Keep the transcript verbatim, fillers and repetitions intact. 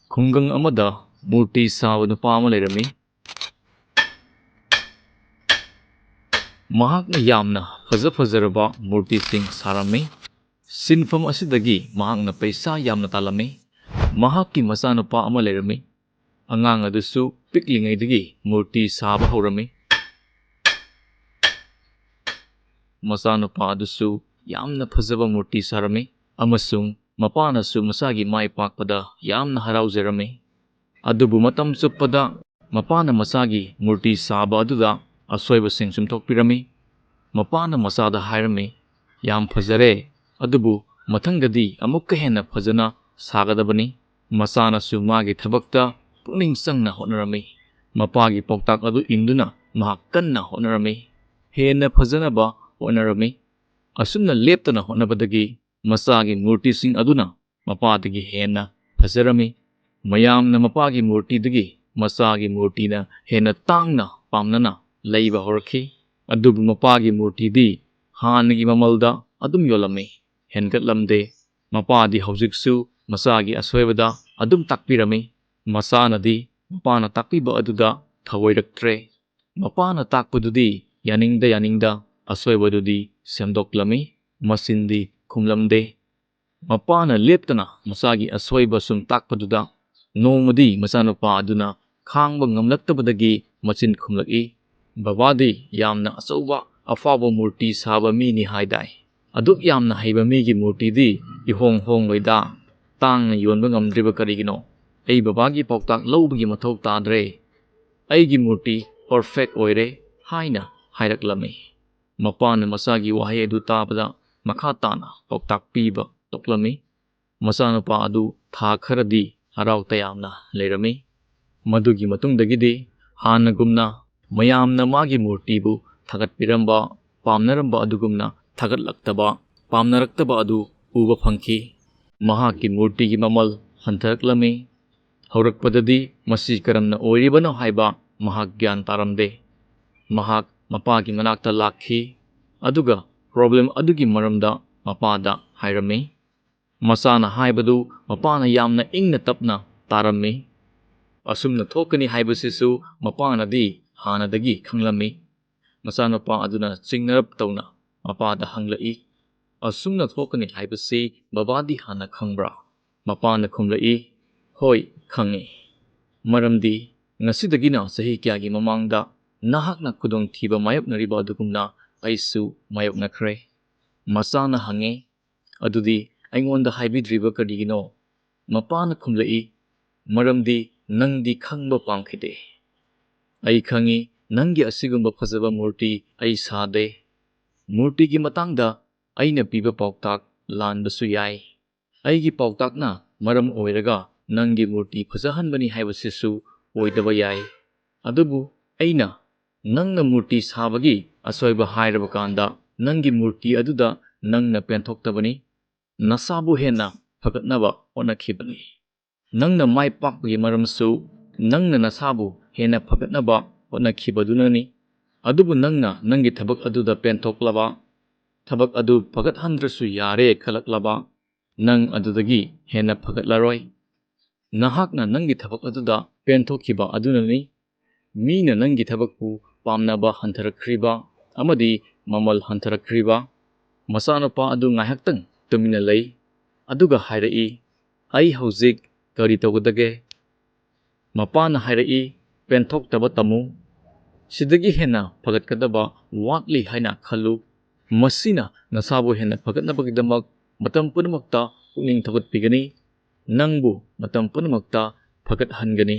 ꯈꯨꯡꯒꯪ ꯑꯃꯗ ꯃꯨꯔꯇꯤ ꯁꯥꯕ ꯅꯨꯄꯥ ꯑꯃ ꯂꯩꯔꯝꯃꯤ꯫ ꯃꯍꯥꯛꯅ ꯌꯥꯝꯅ ꯐꯖ ꯐꯖꯔꯕ ꯃꯨꯔꯇꯤꯁꯤꯡ ꯁꯥꯔꯝꯃꯤ꯫ ꯁꯤꯟꯐꯝ ꯑꯁꯤꯗꯒꯤ ꯃꯍꯥꯛꯅ ꯄꯩꯁꯥ ꯌꯥꯝꯅ ꯇꯥꯜꯂꯝꯃꯤ꯫ ꯃꯍꯥꯛꯀꯤ ꯃꯆꯥꯅꯨꯄꯥ ꯑꯃ ꯂꯩꯔꯝꯃꯤ꯫ ꯑꯉꯥꯡ ꯑꯗꯨꯁꯨ ꯄꯤꯛꯂꯤꯉꯩꯗꯒꯤ ꯃꯨꯔꯇꯤ ꯁꯥꯕ ꯍꯧꯔꯝꯃꯤ꯫ ꯃꯆꯥꯅꯨꯄꯥ ꯑꯗꯨꯁꯨ ꯌꯥꯝꯅ ꯐꯖꯕ ꯃꯨꯔꯇꯤ ꯁꯥꯔꯝꯃꯤ, ꯑꯃꯁꯨꯡ ꯃꯄꯥꯅꯁꯨ ꯃꯆꯥꯒꯤ ꯃꯥꯏ ꯄꯥꯛꯄꯗ ꯌꯥꯝꯅ ꯍꯔꯥꯎꯖꯔꯝꯃꯤ꯫ ꯑꯗꯨꯕꯨ ꯃꯇꯝ ꯆꯨꯞꯄꯗ ꯃꯄꯥꯅ ꯃꯆꯥꯒꯤ ꯃꯨꯔꯇꯤ ꯁꯥꯕ ꯑꯗꯨꯗ ꯑꯁꯣꯏꯕꯁꯤꯡ ꯆꯨꯝꯊꯣꯛꯄꯤꯔꯝꯃꯤ꯫ ꯃꯄꯥꯅ ꯃꯆꯥꯗ ꯍꯥꯏꯔꯝꯃꯤ, "ꯌꯥꯝ ꯐꯖꯔꯦ, ꯑꯗꯨꯕꯨ ꯃꯊꯪꯗꯗꯤ ꯑꯃꯨꯛꯀ ꯍꯦꯟꯅ ꯐꯖꯅ ꯁꯥꯒꯗꯕꯅꯤ"꯫ ꯃꯆꯥꯅꯁꯨ ꯃꯥꯒꯤ ꯊꯕꯛꯇ ꯄꯨꯛꯅꯤꯡ ꯆꯪꯅ ꯍꯣꯠꯅꯔꯝꯃꯤ꯫ ꯃꯄꯥꯒꯤ ꯄꯥꯎꯇꯥꯛ ꯑꯗꯨ ꯏꯟꯗꯨꯅ ꯃꯍꯥꯛ ꯀꯟꯅ ꯍꯣꯠꯅꯔꯝꯃꯤ꯫ ꯍꯦꯟꯅ ꯐꯖꯅꯕ ꯍꯣꯠꯅꯔꯝꯃꯤ꯫ ꯑꯁꯨꯝꯅ ꯂꯦꯞꯇꯅ ꯍꯣꯠꯅꯕꯗꯒꯤ ꯃꯆꯥꯒꯤ ꯃꯨꯔꯇꯤꯁꯤꯡ ꯑꯗꯨꯅ ꯃꯄꯥꯗꯒꯤ ꯍꯦꯟꯅ ꯐꯖꯔꯝꯃꯤ꯫ ꯃꯌꯥꯝꯅ ꯃꯄꯥꯒꯤ ꯃꯨꯔꯇꯤꯗꯒꯤ ꯃꯆꯥꯒꯤ ꯃꯨꯔꯇꯤꯅ ꯍꯦꯟꯅ ꯇꯥꯡꯅ ꯄꯥꯝꯅꯅ ꯂꯩꯕ ꯍꯧꯔꯛꯈꯤ꯫ ꯑꯗꯨꯕꯨ ꯃꯄꯥꯒꯤ ꯃꯨꯔꯇꯤꯗꯤ ꯍꯥꯟꯅꯒꯤ ꯃꯃꯜꯗ ꯑꯗꯨꯝ ꯌꯣꯜꯂꯝꯃꯤ, ꯍꯦꯟꯒꯠꯂꯝꯗꯦ꯫ ꯃꯄꯥꯗꯤ ꯍꯧꯖꯤꯛꯁꯨ ꯃꯆꯥꯒꯤ ꯑꯁꯣꯏꯕꯗ ꯑꯗꯨꯝ ꯇꯥꯛꯄꯤꯔꯝꯃꯤ꯫ ꯃꯆꯥꯅꯗꯤ ꯃꯄꯥꯅ ꯇꯥꯛꯄꯤꯕ ꯑꯗꯨꯗ ꯊꯧꯑꯣꯏꯔꯛꯇ꯭ꯔꯦ꯫ ꯃꯄꯥꯅ ꯇꯥꯛꯄꯗꯨꯗꯤ ꯌꯥꯅꯤꯡꯗ ꯌꯥꯅꯤꯡꯗ ꯑꯁꯣꯏꯕꯗꯨꯗꯤ ꯁꯦꯝꯗꯣꯛꯂꯝꯃꯤ, ꯃꯆꯤꯟꯗꯤ ꯈꯨꯝꯂꯝꯗꯦ꯫ ꯃꯄꯥꯅ ꯂꯦꯞꯇꯅ ꯃꯆꯥꯒꯤ ꯑꯁꯣꯏꯕ ꯁꯨꯝ ꯇꯥꯛꯄꯗꯨꯗ ꯅꯣꯡꯃꯗꯤ ꯃꯆꯥꯅꯨꯄꯥ ꯑꯗꯨꯅ ꯈꯥꯡꯕ ꯉꯝꯂꯛꯇꯕꯗꯒꯤ ꯃꯆꯤꯟ ꯈꯨꯝꯂꯛꯏ, "ꯕꯕꯥꯗꯤ ꯌꯥꯝꯅ ꯑꯆꯧꯕ ꯑꯐꯥꯎꯕ ꯃꯨꯔꯇꯤ ꯁꯥꯕ ꯃꯤꯅꯤ ꯍꯥꯏꯗꯥꯏ? ꯑꯗꯨꯛ ꯌꯥꯝꯅ ꯍꯩꯕ ꯃꯤꯒꯤ ꯃꯨꯔꯇꯤꯗꯤ ꯏꯍꯣꯡ ꯍꯣꯡꯂꯣꯏꯗ, ꯇꯥꯡꯅ ꯌꯣꯟꯕ ꯉꯝꯗ꯭ꯔꯤꯕ ꯀꯔꯤꯒꯤꯅꯣ? ꯑꯩ ꯕꯕꯥꯒꯤ ꯄꯥꯎꯇꯥꯛ ꯂꯧꯕꯒꯤ ꯃꯊꯧ ꯇꯥꯗ꯭ꯔꯦ꯫ ꯑꯩꯒꯤ ꯃꯨꯔꯇꯤ ꯄꯔꯐꯦꯛ ꯑꯣꯏꯔꯦ" ꯍꯥꯏꯅ ꯍꯥꯏꯔꯛꯂꯝꯃꯤ꯫ ꯃꯄꯥꯅ ꯃꯆꯥꯒꯤ ꯋꯥꯍꯩ ꯑꯗꯨ ꯇꯥꯕꯗ ꯃꯈꯥ ꯇꯥꯅ ꯄꯥꯎꯇꯥꯛ ꯄꯤꯕ ꯇꯣꯛꯂꯝꯃꯤ꯫ ꯃꯆꯥꯅꯨꯄꯥ ꯑꯗꯨ ꯊꯥ ꯈꯔꯗꯤ ꯍꯔꯥꯎ ꯇꯌꯥꯝꯅ ꯂꯩꯔꯝꯃꯤ꯫ ꯃꯗꯨꯒꯤ ꯃꯇꯨꯡꯗꯒꯤꯗꯤ ꯍꯥꯟꯅꯒꯨꯝꯅ ꯃꯌꯥꯝꯅ ꯃꯥꯒꯤ ꯃꯨꯔꯇꯤꯕꯨ ꯊꯥꯒꯠꯄꯤꯔꯝꯕ, ꯄꯥꯝꯅꯔꯝꯕ ꯑꯗꯨꯒꯨꯝꯅ ꯊꯥꯒꯠꯂꯛꯇꯕ, ꯄꯥꯝꯅꯔꯛꯇꯕ ꯑꯗꯨ ꯎꯕ ꯐꯪꯈꯤ꯫ ꯃꯍꯥꯛꯀꯤ ꯃꯨꯔꯇꯤꯒꯤ ꯃꯃꯜ ꯍꯟꯊꯔꯛꯂꯝꯃꯤ꯫ ꯍꯧꯔꯛꯄꯗꯗꯤ ꯃꯁꯤ ꯀꯔꯝꯅ ꯑꯣꯏꯔꯤꯕꯅꯣ ꯍꯥꯏꯕ ꯃꯍꯥꯛ ꯒ꯭ꯌꯥꯟ ꯇꯥꯔꯝꯗꯦ꯫ ꯃꯍꯥꯛ ꯃꯄꯥꯒꯤ ꯃꯅꯥꯛꯇ ꯂꯥꯛꯈꯤ, ꯑꯗꯨꯒ ꯄ꯭ꯔꯣꯕ꯭ꯂꯦꯝ ꯑꯗꯨꯒꯤ ꯃꯔꯝꯗ ꯃꯄꯥꯗ ꯍꯥꯏꯔꯝꯃꯤ꯫ ꯃꯆꯥꯅ ꯍꯥꯏꯕꯗꯨ ꯃꯄꯥꯅ ꯌꯥꯝꯅ ꯏꯪꯅ ꯇꯞꯅ ꯇꯥꯔꯝꯃꯤ꯫ ꯑꯁꯨꯝꯅ ꯊꯣꯛꯀꯅꯤ ꯍꯥꯏꯕꯁꯤꯁꯨ ꯃꯄꯥꯅꯗꯤ ꯍꯥꯟꯅꯗꯒꯤ ꯈꯪꯂꯝꯃꯤ꯫ ꯃꯆꯥꯅꯨꯄꯥ ꯑꯗꯨꯅ ꯆꯤꯡꯅꯔꯞ ꯇꯧꯅ ꯃꯄꯥꯗ ꯍꯪꯂꯛꯏ, "ꯑꯁꯨꯝꯅ ꯊꯣꯛꯀꯅꯤ ꯍꯥꯏꯕꯁꯤ ꯕꯕꯥꯗꯤ ꯍꯥꯟꯅ ꯈꯪꯕ꯭ꯔꯥ?" ꯃꯄꯥꯅ ꯈꯨꯝꯂꯛꯏ, "ꯍꯣꯏ, ꯈꯪꯉꯤ꯫ ꯃꯔꯝꯗꯤ ꯉꯁꯤꯗꯒꯤꯅ ꯆꯍꯤ ꯀꯌꯥꯒꯤ ꯃꯃꯥꯡꯗ ꯅꯍꯥꯛꯅ ꯈꯨꯗꯣꯡꯊꯤꯕ ꯃꯥꯌꯣꯛꯅꯔꯤꯕ ꯑꯗꯨꯒꯨꯝꯅ ꯑꯩꯁꯨ ꯃꯥꯌꯣꯛꯅꯈ꯭ꯔꯦ꯫" ꯃꯆꯥꯅ ꯍꯪꯉꯦ, "ꯑꯗꯨꯗꯤ ꯑꯩꯉꯣꯟꯗ ꯍꯥꯏꯕꯤꯗ꯭ꯔꯤꯕ ꯀꯔꯤꯒꯤꯅꯣ?" ꯃꯄꯥꯅ ꯈꯨꯝꯂꯛꯏ, "ꯃꯔꯝꯗꯤ ꯅꯪꯗꯤ ꯈꯪꯕ ꯄꯥꯝꯈꯤꯗꯦ꯫ ꯑꯩ ꯈꯪꯉꯤ, ꯅꯪꯒꯤ ꯑꯁꯤꯒꯨꯝꯕ ꯐꯖꯕ ꯃꯨꯔꯇꯤ ꯑꯩ ꯁꯥꯗꯦ꯫ ꯃꯨꯔꯇꯤꯒꯤ ꯃꯇꯥꯡꯗ ꯑꯩꯅ ꯄꯤꯕ ꯄꯥꯎꯇꯥꯛ ꯂꯥꯟꯕꯁꯨ ꯌꯥꯏ꯫ ꯑꯩꯒꯤ ꯄꯥꯎꯇꯥꯛꯅ ꯃꯔꯝ ꯑꯣꯏꯔꯒ ꯅꯪꯒꯤ ꯃꯨꯔꯇꯤ ꯐꯖꯍꯟꯕꯅꯤ ꯍꯥꯏꯕꯁꯤꯁꯨ ꯑꯣꯏꯗꯕ ꯌꯥꯏ꯫ ꯑꯗꯨꯕꯨ ꯑꯩꯅ ꯅꯪꯅ ꯃꯨꯔꯇꯤ ꯁꯥꯕꯒꯤ ꯑꯁꯣꯏꯕ ꯍꯥꯏꯔꯕ ꯀꯥꯟꯗ ꯅꯪꯒꯤ ꯃꯨꯔꯇꯤ ꯑꯗꯨꯗ ꯅꯪꯅ ꯄꯦꯟꯊꯣꯛꯇꯕꯅꯤ, ꯅꯁꯥꯕꯨ ꯍꯦꯟꯅ ꯐꯒꯠꯅꯕ ꯍꯣꯠꯅꯈꯤꯕꯅꯤ꯫ ꯅꯪꯅ ꯃꯥꯏ ꯄꯥꯛꯄꯒꯤ ꯃꯔꯝꯁꯨ ꯅꯪꯅ ꯅꯁꯥꯕꯨ ꯍꯦꯟꯅ ꯐꯒꯠꯅꯕ ꯍꯣꯠꯅꯈꯤꯕꯗꯨꯅꯅꯤ꯫ ꯑꯗꯨꯕꯨ ꯅꯪꯅ ꯅꯪꯒꯤ ꯊꯕꯛ ꯑꯗꯨꯗ ꯄꯦꯟꯊꯣꯛꯂꯕ, ꯊꯕꯛ ꯑꯗꯨ ꯐꯒꯠꯍꯟꯗ꯭ꯔꯁꯨ ꯌꯥꯔꯦ ꯈꯜꯂꯛꯂꯕ, ꯅꯪ ꯑꯗꯨꯗꯒꯤ ꯍꯦꯟꯅ ꯐꯒꯠꯂꯔꯣꯏ꯫ ꯅꯍꯥꯛꯅ ꯅꯪꯒꯤ ꯊꯕꯛ ꯑꯗꯨꯗ ꯄꯦꯟꯊꯣꯛꯈꯤꯕ ꯑꯗꯨꯅꯅꯤ꯫ ꯃꯤꯅ ꯅꯪꯒꯤ ꯊꯕꯛꯄꯨ ꯄꯥꯝꯅꯕ ꯍꯟꯊꯔꯛꯈ꯭ꯔꯤꯕ ꯑꯃꯗꯤ ꯃꯃꯜ ꯍꯟꯊꯔꯛꯈ꯭ꯔꯤꯕ꯫" ꯃꯆꯥꯅꯨꯄꯥ ꯑꯗꯨ ꯉꯥꯏꯍꯥꯛꯇꯪ ꯇꯨꯃꯤꯟꯅ ꯂꯩ, ꯑꯗꯨꯒ ꯍꯥꯏꯔꯛꯏ, "ꯑꯩ ꯍꯧꯖꯤꯛ ꯀꯔꯤ ꯇꯧꯒꯗꯒꯦ?" ꯃꯄꯥꯅ ꯍꯥꯏꯔꯛꯏ, "ꯄꯦꯟꯊꯣꯛꯇꯕ ꯇꯝꯃꯨ꯫ ꯁꯤꯗꯒꯤ ꯍꯦꯟꯅ ꯐꯒꯠꯀꯗꯕ ꯋꯥꯠꯂꯤ ꯍꯥꯏꯅ ꯈꯜꯂꯨ꯫ ꯃꯁꯤꯅ ꯅꯁꯥꯕꯨ ꯍꯦꯟꯅ ꯐꯒꯠꯅꯕꯒꯤꯗꯃꯛ ꯃꯇꯝ ꯄꯨꯝꯅꯃꯛꯇ ꯄꯨꯛꯅꯤꯡ ꯊꯧꯒꯠꯄꯤꯒꯅꯤ, ꯅꯪꯕꯨ ꯃꯇꯝ ꯄꯨꯝꯅꯃꯛꯇ ꯐꯒꯠꯍꯟꯒꯅꯤ꯫"